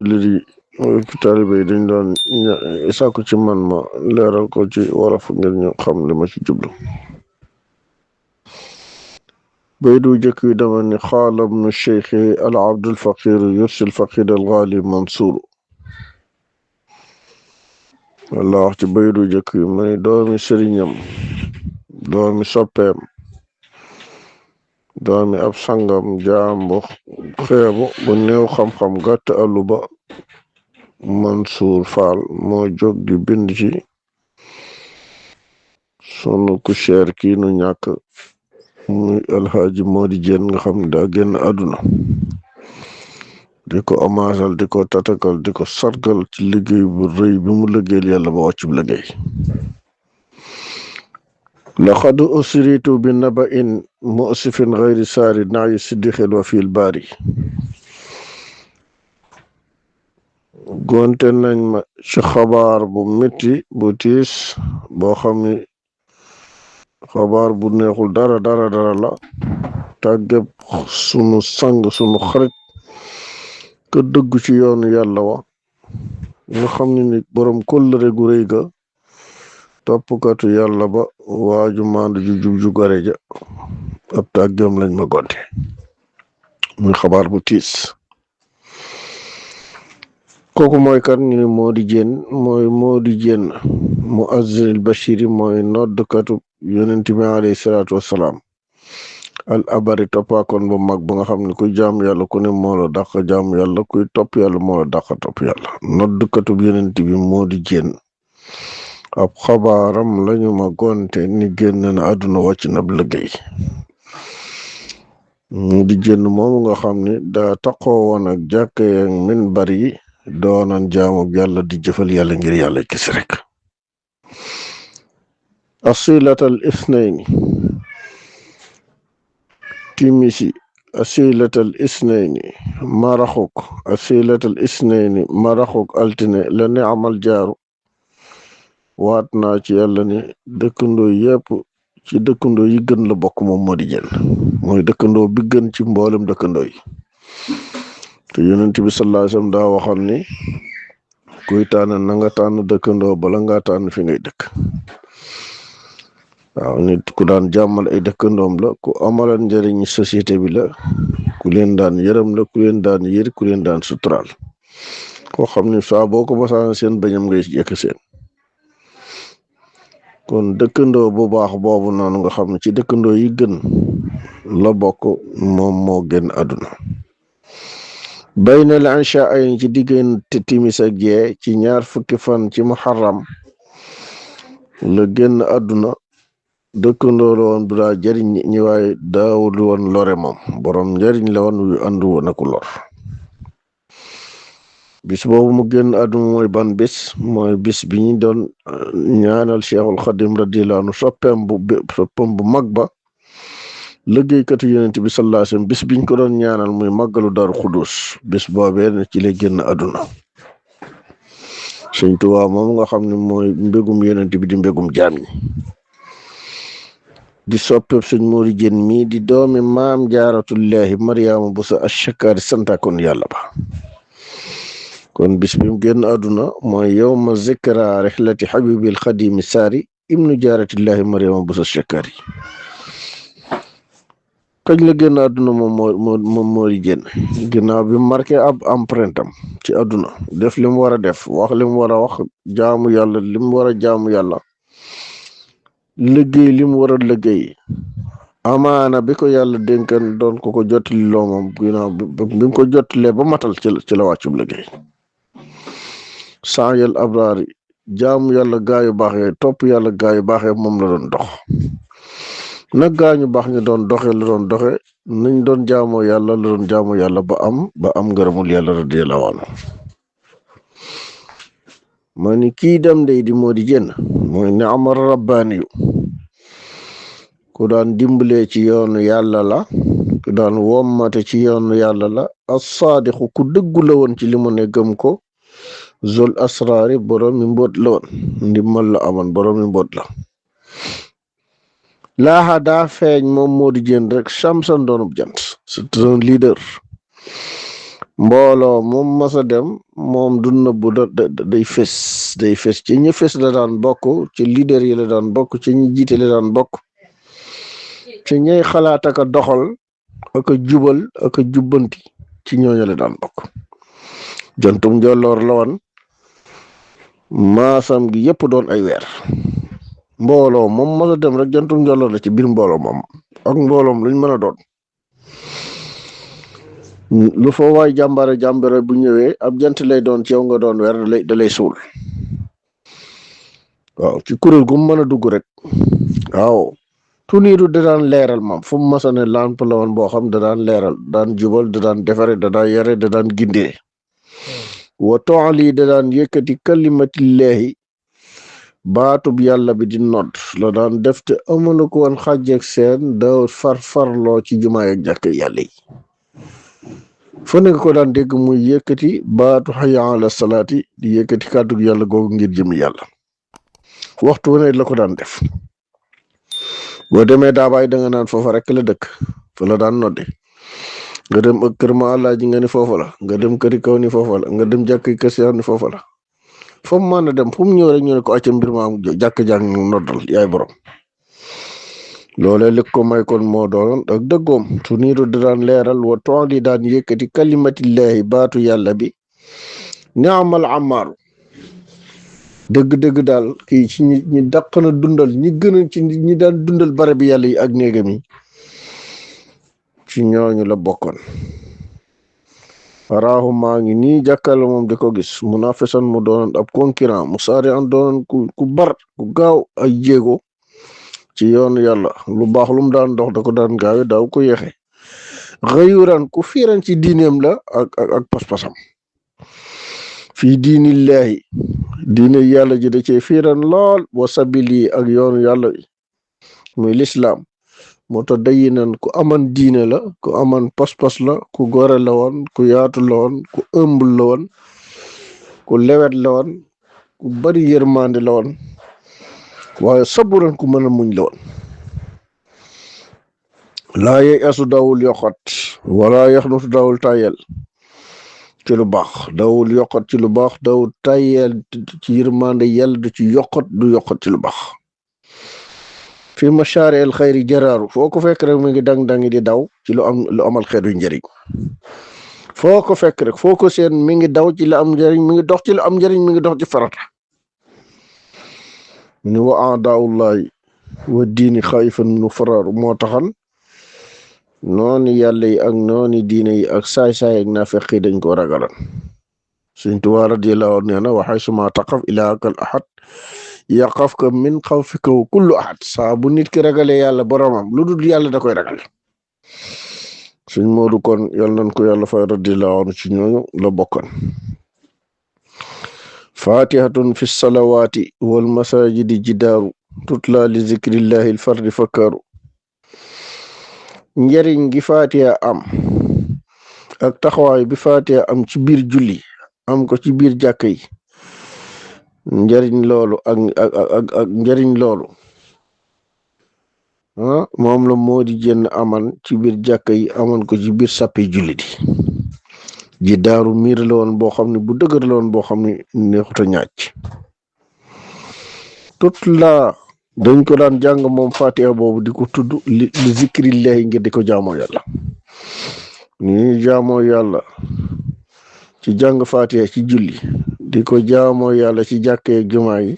jullit yi taalibe yi dañ doon sàkku ci man ma leeral ko ci wolof ngir ñu xam li ma ci jublu. baydu jëkk yi dama ni xaala ibnu cheikhi al abdul faqir yursil faqid al ghali mansuur. walla wax ci baydu jëkk yi ma ni doomi sëriñam doomi soppeem doomi ab sangam jaam bu xeebu bu néew xam-xam gàtt àllu ba Mansuur Faal moo jóg di bind ci sunu ku cher kii nu ñàkk muy alxaaji Mody Diène nga xam ne daa génn àdduna di ko amaasal di ko tatakal di ko sargal ci liggéey bu rëy bi mu liggéeyal yàlla ba wàccub liggéey. laqad usritu bi naba'in mu'sifin ghayri saari na'yi siddiqin wa fil baari. gonte nañ ma ci xabaar bu metti bu tiis boo xam ni xabaar bu neexul dara la tàggeb sunu sang sunu xarit ka dëggu ci yoonu yàlla wa nga xam ne ni borom kóllëre gu rëy ga toppkatu yàlla ba waaju maandu ju jub ju gore ja ab tàggem lañ ma gonte muy xabaar bu tiis. kooku mooy kan ñu ne Mody Diène mooy Mody Diène mu'azzin bashiri mooy noddkatu yonent bi alayhi salaatu wassalaam al abari toppaakoon bu mag ba nga xam ne kuy jaamu yàlla ku ne moo la dàq jaamu yàlla kuy topp yàlla moo la dàq topp yàlla noddkatu yonent bi Mody Diène ab xabaaram lañu ma gonte ni génn na àdduna wàcc na ab liggéey. Mody Diène moomu nga xam ne daa taqoo woon ak jàkka ak minbar yi doonan jaamu yàlla di jëfal yàlla ngir yàlla kese rek. asilatal isnayni timisi asilatal isnayni maraxuk asilatal isnayni maraxuk altine la ne amal jaaru waat naa ci yàlla ni dëkkandoo yépp ci dëkkandoo yi gën la bokk moom Mody Diène mooy dëkkandoo bi gën ci mboolem dëkkandoo yi. te yonent bi sallallahu alayhi wasallam daa waxoon ni kuy tànn na nga tànn dëkkandoo bala ngaa tànn fi ngay dëkk. waaw nit ku daan jàmmal ay dëkkandoom la ku amalan njëriñ société bi la ku leen daan yërëm la ku leen daan yër ku leen daan suturaal koo xam ne saa boo ko masaan seen bañam ngay jekk seen. kon dëkkandoo bu baax boobu noonu nga xam ne ci dëkkandoo yi gën la bokk moom moo génn àdduna. bayna al ansha ay ci diggante timis ak gee ci 20 fan ci muharram la génn àdduna. dëkkandoo la woon bu daa jëriñ nit ñi waaye daawul woon lore moom borom njëriñ la woon yu àndu woon ak lor. bis boobu mu génn àdduna mooy ban bis mooy bis bi ñu doon ñaanal Cheikhul Khadim radiyallahu anhu soppeem bu mag ba liggéeykatu yonent bi sallallahu alayhi wasallam bis biñ ko doon ñaanal muy màggalu Daaru Xudus bis boobee ne ci lay génn àdduna. Sëñ Tuubaa moom nga xam ne mooy mbégum yonent bi di mbégum jaam ñi di soppeeb sëñ Mody Diène mii di doomi maam jaaratullahi Mariama Buso Ashakari santakoon yàlla ba. kon bis bi mu génn àdduna mooy yawma zikra rihlati habibil xadimi saari ibnu jaaratullahi Mariama Buso Ashakari. kañ la génn àdduna moom Mody Diène ginnaaw bi marqué ab empreinte am ci àdduna def li mu war a def wax li mu war a wax jaamu yàlla li mu war a jaamu yàlla liggéey li mu war a liggéey amaana bi ko yàlla dénkan doon ko jottali loo moom ginnaaw bi mu ko jottalee ba matal ci la wàccub liggéey. saayal abraar jaamu yàlla gaayu baax yooyu topp yàlla gaayu baax yooyu moom la doon dox nag gaañu baax ñu doon doxe la doon doxe nañ doon jaamoo yàlla la doon jaamoo yàlla ba am ngërëmul yàlla radiyallahu anhu. ma ni kii dem day di Mody Diène mooy ne amar rabbaani yu ku daan dimbalee ci yoonu yàlla la ku daan wommate ci yoonu yàlla la as-saadiqu ku dëggu la woon ci li mu ne gëm ko zul asraari borom mi mbóot la woon ndimmal la amoon borom mi mbóot la. laaxa daa feeñ moom Mody Diène rek samsan doonub jant c'est un leader mbooloo moom masa dem moom du nëbbu day fes ci ñi fes la daan bokk ci leader yi la daan bokk ci ñi jiite la daan bokk ci ñay xalaat ak a doxal ak a jubal ak a jubbanti ci ñooñu la daan bokk jantum njolloor la woon maasam gi yépp doon ay weer mbooloo moom masa dem rek jantum njolloor la ci biir mbooloo moom ak mbooloom luñ mën a doon lu fa waay jàmbare bu ñëwee ab jant lay doon ci yow nga doon weer da lay suul waaw ci kuréel gu mu mën a dugg rek waaw tuniiru da daan leeral moom fu mu masa ne lamp la woon boo xam da daan leeral daan jubal da daan defare da daan yare da daan gindee wa toali da daan yëkkati kalimatillahi baatub yàlla bi di nodd la daan def te amuna ko woon xàjjeeg seen da farloo ci jumaay ak jàkk yàlla yi fa nga ko daan dégg muy yëkkati baatu hayya ala salaati di yëkkati kàddug yàlla googu ngir jëm yàlla waxtu wu ne la ko daan def boo demee daabaay da nga naan foofa rek la dëkk fa la daan nodde nga dem ak kër ma àllaa ji nga ni foofa la nga dem këri kaw ni foofa la nga dem jàkk kër ni foofa la fa mu mën a dem fu mu ñëw rek ñu ne ko acca mbir maam jàkk jàng noddal yaay borom loolee li ko may kon moo doon ak dëggoom tuniiru da daan leeral wa tooli daan yëkkati kalimatillahi baatu yàlla bi ni'mal amaaru dëgg-dëgg daal kii ci ñi dàq na dundal ñi gën a ci ñi daan dundal barab bi yàlla yi ak néegam yi ci ñooñu la bokkoon araahu maa ngi nii jàkkaarloo moom di ko gis munafisan mu doonoon ab concurrent mu saari an doonoon ku bar ku gaaw ay jéego ci yoonu yàlla lu baax lu mu daan dox da ko daan gaawe daaw ko yeexe xëyuran ku fiiran ci diineem la ak pas-pasam fii diinillahi diine yàlla ji da cee fiiran lool wa sabili ak yoonu yàlla muy lislaam moo tax dayinan ku aman diine la ku aman pas-pas la ku gore la woon ku yaatu la woon ku ëmbul la woon ku lewet la woon ku bari yërmande la woon waaye saburan ku mën a muñ la woon laa yey asu dawul yokkat wala yaxnutu dawul tayel ci lu baax dawul yokkat ci lu baax dawul tayel ci yërmande yàlla du ci yokkat du yokkat ci lu baax fi mashaari el xayri jaraaru foo ko fekk rek mi ngi dang-dangi di daw ci lu amal xeetu njëriñ foo ko fekk rek foo ko seen mi ngi daw ci lu am njëriñ mi ngi dox ci lu am njëriñ mi ngi dox ci farata ni wa aadaullahi wa diini xaayifan minu faraaru moo taxan noonu yàlla yi ak noonu diine yi ak saay-saay ak naafeq yi dañ ko ragalan Sëriñ Tuubaa radiyallaahu anhu nee na waxay suma taqaf ilaakal ahad yaqafka min xawfika kullu ahad saa bu nit ki ragale yàlla boromam lu dul yàlla da koy ragal suñ moodu kon yal nañ ko yàlla fay radiyallaahu anhu ci ñooñu la bokkan fatihatun fi salawaati wal masajidi jidaaru tutla li zikrillahi al fardi fakkaaru njariñ gi fatiha am ak taxawaay bi fatiha am ci biir julli am ko ci biir jàkk yi njariñ loolu ak njariñ loolu moom la moo di jënn aman ci biir jàkk yi aman ko ci biir sàppi julli di ji daaru miir la woon boo xam ne bu dëgër la woon boo xam ne neexuta ñaaj tut la dañ ko daan jàng moom fatiha boobu di ko tudd li zikrillahi ngir di ko jaamoo yàlla ni jaamoo yàlla ci jàng fatiha ci julli di ko jaamoo yàlla ci jàkkee jumaa yi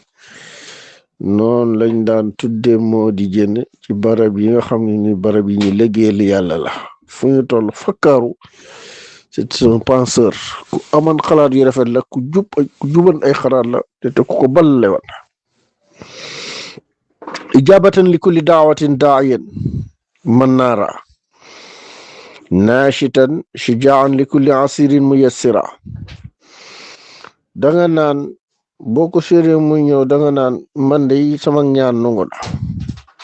noonu lañ daan tudde moo di jënn ci barab yi nga xam ne ni barab yi ñu liggéeyal yàlla la fu ñu toll fakkaaru c'est un penseur ku aman xalaat yu rafet la ku juban ay xalaat la te ku ko balle woon ijabatan li kulli daawatin daa'iyan man naara naashitan shujaan li kulli asirin muyassira danga naan boo ko séeree muy ñëw danga naan man de sama ñaan nangu na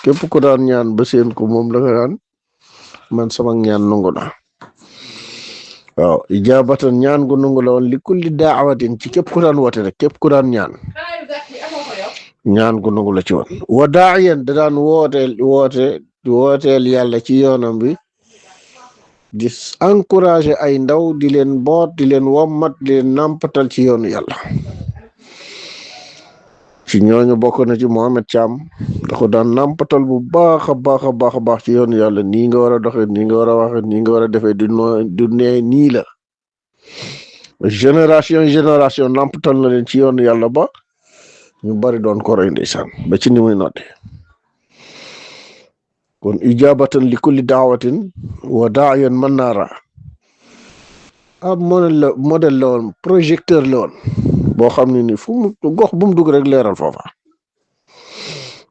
képp ku daan ñaan ba seen ko moom danga naan man sama ñaan nangu na waaw ijabatan ñaan gu nangu la woon li kulli daawatin ci képp ku daan woote rek képp ku daan ñaan gu nangu la ci woon wa daa'iyan da daan wooteel yàlla ci yoonam bi di encourager ay ndaw di leen boot di leen wommat di leen nàmpatal ci yoonu yàlla. ci ñooñu bokk na ci Mohamed Thiam da ko daan nàmpatal bu baax a baax ci yoonu yàlla nii nga war a doxee nii nga war a waxee nii nga war a defee du nee nii la génération nàmpatal na leen ci yoonu yàlla ba ñu bari doon ko roy ndeysaan ba ci ni muy nodde kon ijabatan li kulli daawatin wa daayan mannaara ab modèle la woon projecteur la woon boo xam ne ni fu mu gox bu mu dugg rek leeral foofa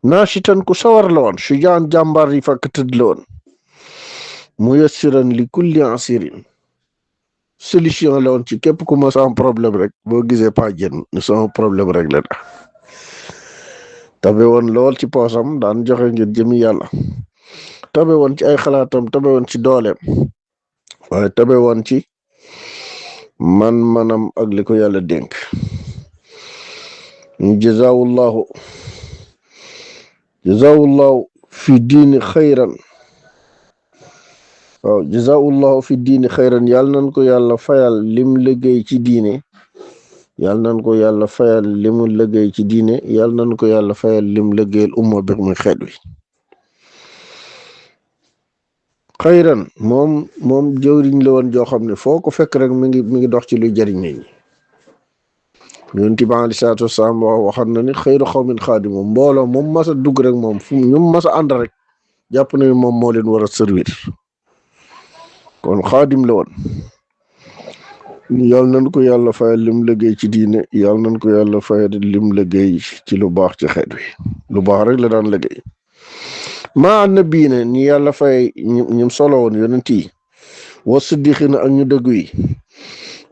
naashitan ku sawar la woon sujaan jàmbaar yi fakk tëdd la woon muyassiran li kulli asirin solution la woon ci képp ku ma sama problème rek boo gisee pa jën ni sama problème rek la da tabe woon lool ci poosam daan joxe ngir jëmi yàlla tabe woon ci ay xalaatam tabe woon ci dooleem waaye tabe woon ci manam ak li ko yàlla dénk jazaawullahu fi diini xayran waaw jazaawullahu fi diini xayran yàlla nañ ko yàlla fayal lim liggéey ci diine yàlla nañ ko yàlla fayal limu liggéey ci diine yàlla nañ ko yàlla fayal lim liggéeyal umma bi muy xeet wi xayran moom jëwriñ la woon joo xam ne foo ko fekk rek mi ngi dox ci luy jariñ nit ñi yonent bi aleyhi salaatu wasalaam waxoon na ni xayru xawmin xaadimu mbooloo moom mas a dugg rek moom fu ñu mas a ànd rek jàpp na ni moom moo leen war a servir kon xaadim la woon yàlla nañ ko yàlla fayal lim liggéey ci diine yàlla nañ ko yàlla fayal lim liggéey ci lu baax ci xeet wi lu baax rek la daan liggéey maa nabi ne ni yàlla fay ñim solo woon yonent yi wa siddiqina ak ñu dëggu yi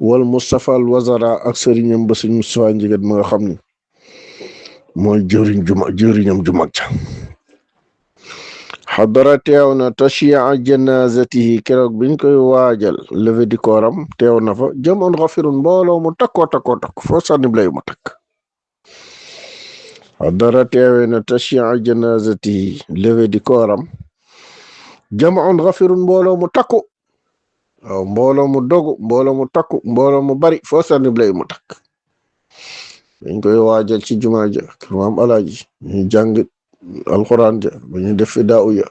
wal Mustafa al wazara ak sëriñam ba suñ Mustafa njigéen ma nga xam ne mooy jëriñam ju mag ca xadara teew na tashia janazatihi keroog biñ koy waajal levée du corps teew na fa jamoon xafirun mbooloo mu takkoo foo sànni lay mu takk xadara teewe na tashia janazatihi levée du corps jamoon xafirun mbooloo mu takku waaw mbooloo mu dogu mbooloo mu takku mbooloo mu bari foo sànni lay mu takk dañ koy waajal ci jumaa ja kër maam alaaji ñu jàng alxuraan ja ba ñu def fi daaw ya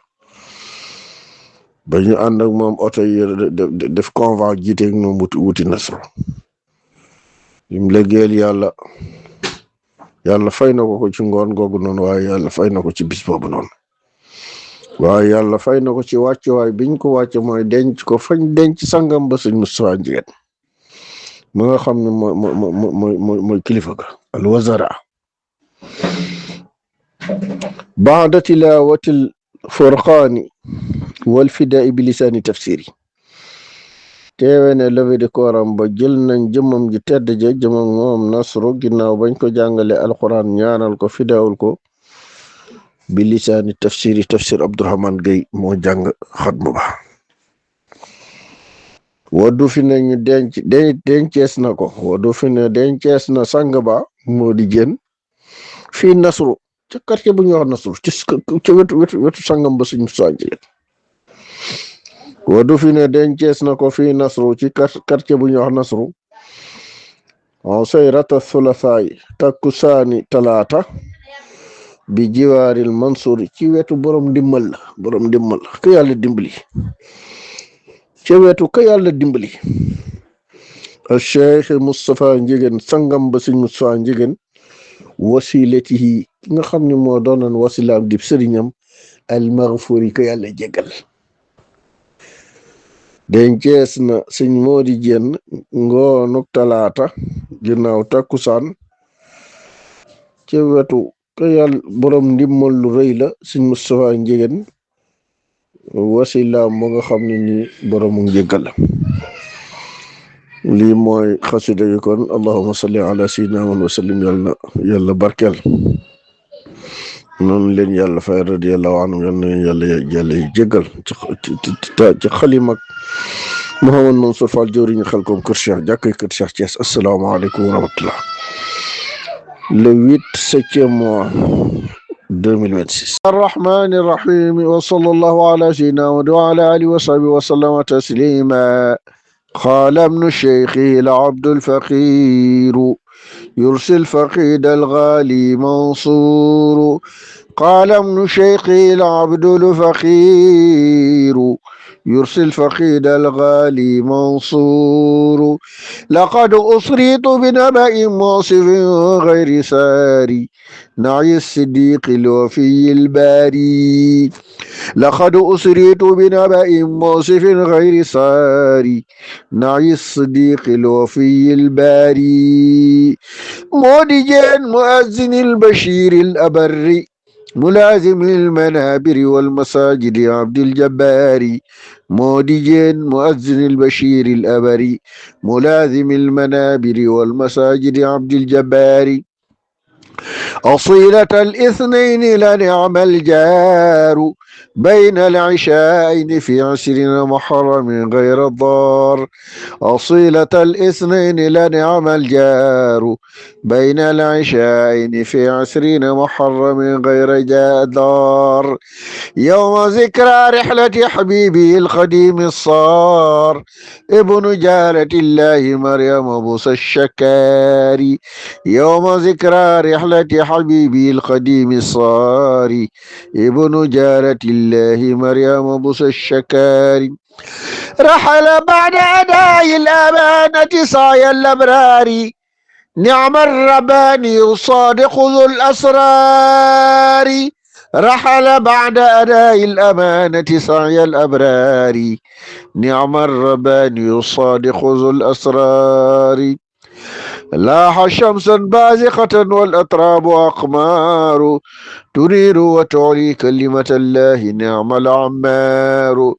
ba ñu ànd ak moom oto yi def convoi jiiteeg ñoom wuti nasro lim liggéeyal yàlla fay na ko ci ngoon googu noonu waaye yàlla fay na ko ci bis boobu noonu waaye yàlla fay na ko ci wàccuwaay biñ ko wàcce mooy denc ko fañ denc sangam ba suñ Mustafa njigéen ma nga xam ne mooy kilifa ga al wazara baada tilaawatil furqaani wal fidaa bi lisaani tafsiri teewe ne levée du corps ba jël nañ jëmmam ji tedd ja jëmmam moom nasru ginnaaw bañ ko jàngale alquran ñaanal ko fidaawul ko bi lisaani tafsir Abdourahmane Gueye moo jàng xatmu ba waddu fi ne ñu dencees na ko waddu fi ne dencees na sang ba moo di jën fii nasru ca quartier bu ñuy wax nasru ca wetu sangam ba suñu soñjee waddu fi ne dencees na ko fii nasru ci quartier bu ñuy wax nasru on say rata thulathai takkusaani talaata bi jiwaaril Mansour ci wetu borom ndimbal ka yàlla dimbali ci wetu ka yàlla dimbali al Cheikh Moustapha Njigéen sangam ba suñ Moustapha Njigéen wasilatihi ki nga xam ne moo doonoon wasilaam di sëriñam al maghfuri ka yàlla jégal dencees na suñ Moodi Jenn ngoonuk talaata ginnaaw takkusaan ci wetu ka yàlla borom ndimbal lu rëy la suñ Moustapha Njigéen wasilaam moo nga xam ne ni boromu njéggal la lii mooy xasida yi kon allahumma salli ala sayyidina wa sallim yàlla barkeel noonu leen yàlla fay radiyallahu anhu yàlla jéggal ci xalimak Mouhamed Mansour Fall jëwriñu Xelkom kër Cheikh jàkkay kër Cheikh Thiès asalaamaaleykum wa rahmatullah le 8 septième mois 2026. الرحمن الرحيم وصلى الله على سيدنا وعلى آله وصحبه وسلم تسليما. قال ابن الشيخ العبد الفقير يرسي الفقيد الغالي منصور. قال ابن الشيخ العبد الفقير يرسي الفقيد الغالي منصور. لقد أسريت بنبأ موصف غير ساري نعي الصديق الوفي الباري. لقد أسريت بنبأ موصف غير ساري نعي الصديق الوفي الباري. مودجا مؤذن البشير الأبر ملازم المنابر والمساجد عبد الجبار. مودجا مؤذن البشير الأبر ملازم المنابر والمساجد عبد الجبار. أصيلة الاثنين لنعم الجار بين العشاءين في 20 محرم غير الضار. أصيلة الاثنين لنعم الجار بين العشاءين في 20 محرم غير ضار. يوم ذكرى رحلة حبيبي القديم الصار ابن جارة الله مريم بوس الشكاري. يوم ذكرى رحلة حبيبي القديم الصار ابن جارة الله مريم بوس الشكاري. رحل بعد أداء الأمانة سعي الأبرار نعم الرباني الصادق ذو الأسرار. رحل بعد أداء الأمانة سعي الأبرار نعم الرباني الصادق ذو الأسرار. لاح شمسا بازقة والأتراب أقمار تنير وتعلي كلمة الله نعم العمار.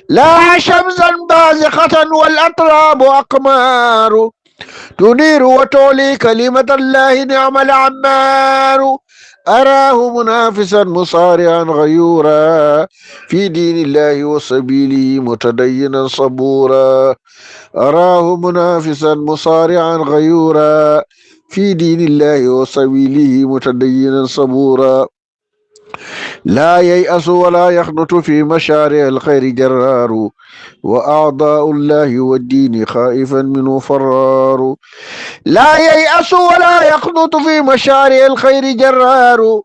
لاح شمسا بازقة والأتراب أقمار تنير وتعلي كلمة الله نعم العمار. أراه منافسا مصارعا غيورا في دين الله وسبيله متدينا صبورا. أراه منافسا مصارعا غيورا في دين الله وسبيله متدينا صبورا. لا ييأس ولا يخنط في مشارع الخير جرار وأعضاء الله والدين خائفا منه فرار. لا ييأس ولا يخنط في مشارع الخير جرار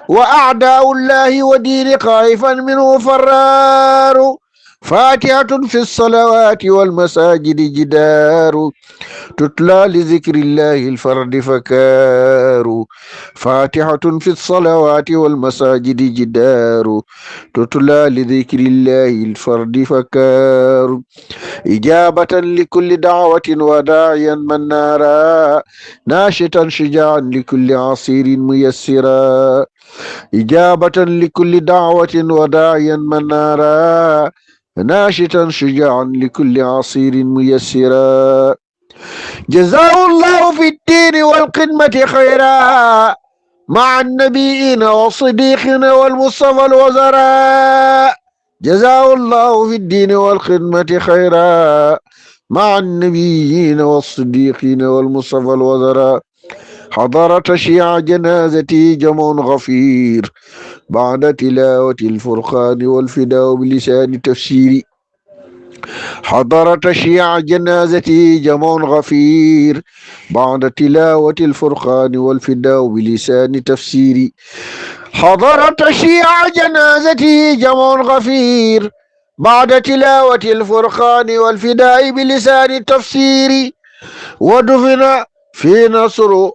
وأعداء الله والدين خائفا منه فرار. فاتحة في الصلوات والمساجد جدار تتلى لذكر الله الفرد فكار. فاتحة في الصلوات والمساجد جدار تتلى لذكر الله الفرد فكار. إجابة لكل دعوة وداعيا منارا ناشطا شجاعا لكل عصير ميسرا. إجابة لكل دعوة وداعيا منارا ناشطا شجاعا لكل عصير ميسرا. جزاه الله في الدين والخدمة خيرا مع النبيين والصديقين والمصطفى الوزراء. جزاه الله في الدين والخدمة خيرا مع النبيين والصديقين والمصطفى الوزراء. حضر تشييع جنازتي جمع غفير بعد تلاوة الفرقان والفداء بلسان تفسيري. حضر تشييع جنازتي جمع غفير بعد تلاوة الفرقان والفداء بلسان تفسيري. حضر تشييع جنازتي جمع غفير بعد تلاوة الفرقان والفداء بلسان التفسير. ودفن في نصر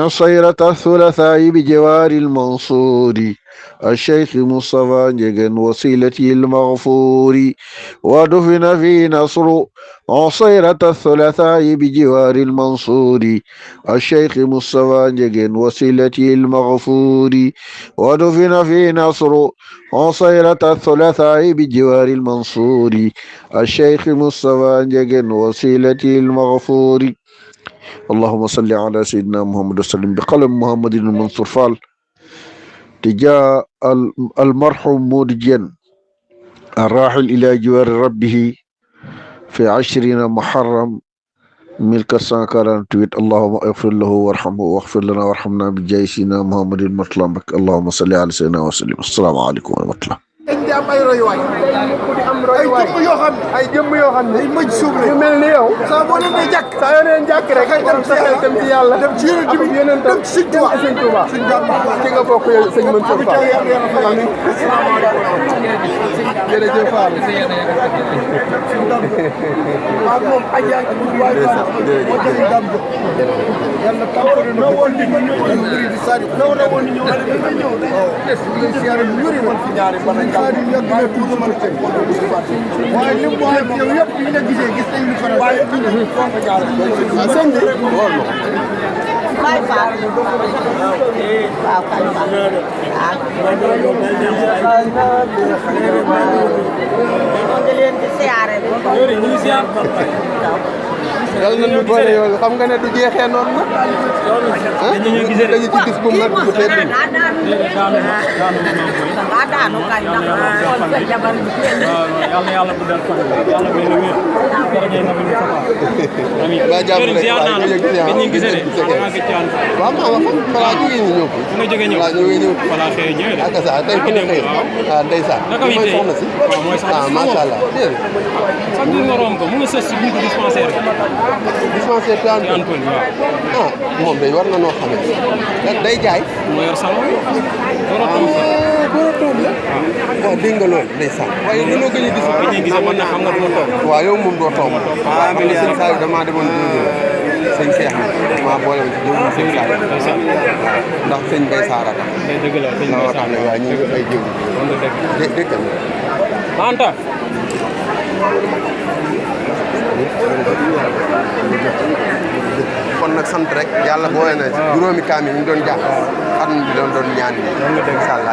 صيرة الثلاثاء بجوار المنصور الشيخ مصطفى جگن وسيلتي المغفور. ودفن في نصر عصيرة الثلاثاء بجوار المنصور الشيخ مصطفى جگن وسيلتي المغفور. ودفن في نصر عصيرة الثلاثاء بجوار المنصور الشيخ مصطفى جگن وسيلتي المغفور. اللهم صل على سيدنا محمد وسلم بقلم محمد المنصور فال تجاء المرحوم مودجين الراحل إلى جوار ربه في 20 محرم 1448 allahuma ighfir lahu warhamhu waghfir lana warhamna bi jaay sina muhammadin matlam bak allahuma salli ala sayyidina wa sallim assalamu alaykum wa rahmatullah di am ay royuwaay ay jëmm yoo xam ne ay mëj suuf la ñu mel ni yow saa boo leen ne jàkk saa yoo leen jàkk rek dem ci yàlla dem ci yonent bi dem ci sëñ Tuubaa ci nga bokk yow sëñ Mansour Fall amiin jërëjëf Fall ak moom aja waay yàlla tampere na woon di di sadi no woon ñu fi ñaari bana waaye li mu wax yow yëpp bi ñu la gisee gis nañ lu faral waaye sëñ bi Baye Fall waaw Baye Fall di leen di siyaare yàlla na ñu boole yow xam nga ne du jeexee noonu na dañu ci gis bu mag bu tedd daanu kay ndax xool sa jabar yàlla yàlla bu dal fan yàlla may la wér ba jàmm rek ñu gisee waaw ma wax fala jógee ñu ñëw nga jógee ñëw ñu ñëw fala xëy ñëw ak sa tey ku ne xëy ndeysaan mooy soxna si ah macha allah sax di nga romb ko mu nga sës ci buntu dispensaire dispensaire te Antoine ah moom day war na noo xamee day jaay moo yor salon borotoom la waaw dégg nga loolu ndeysaan waaye dañoo gën a gis mën na xam nga doo toog waaw yow moom doo toog waaw mais sëñ Saliou damaa demoon sëñ Cheikh maa boole jëw sëñ Saliou ndax sëñ Bay Saara tax dëgg la sëñ Bay Saara waaw ñu ngi fay jëw dëgg Anta kon nag sant rek yàlla boole na juróomi kaam yi ñu doon jàng xam bi doon ñaan yi incha allah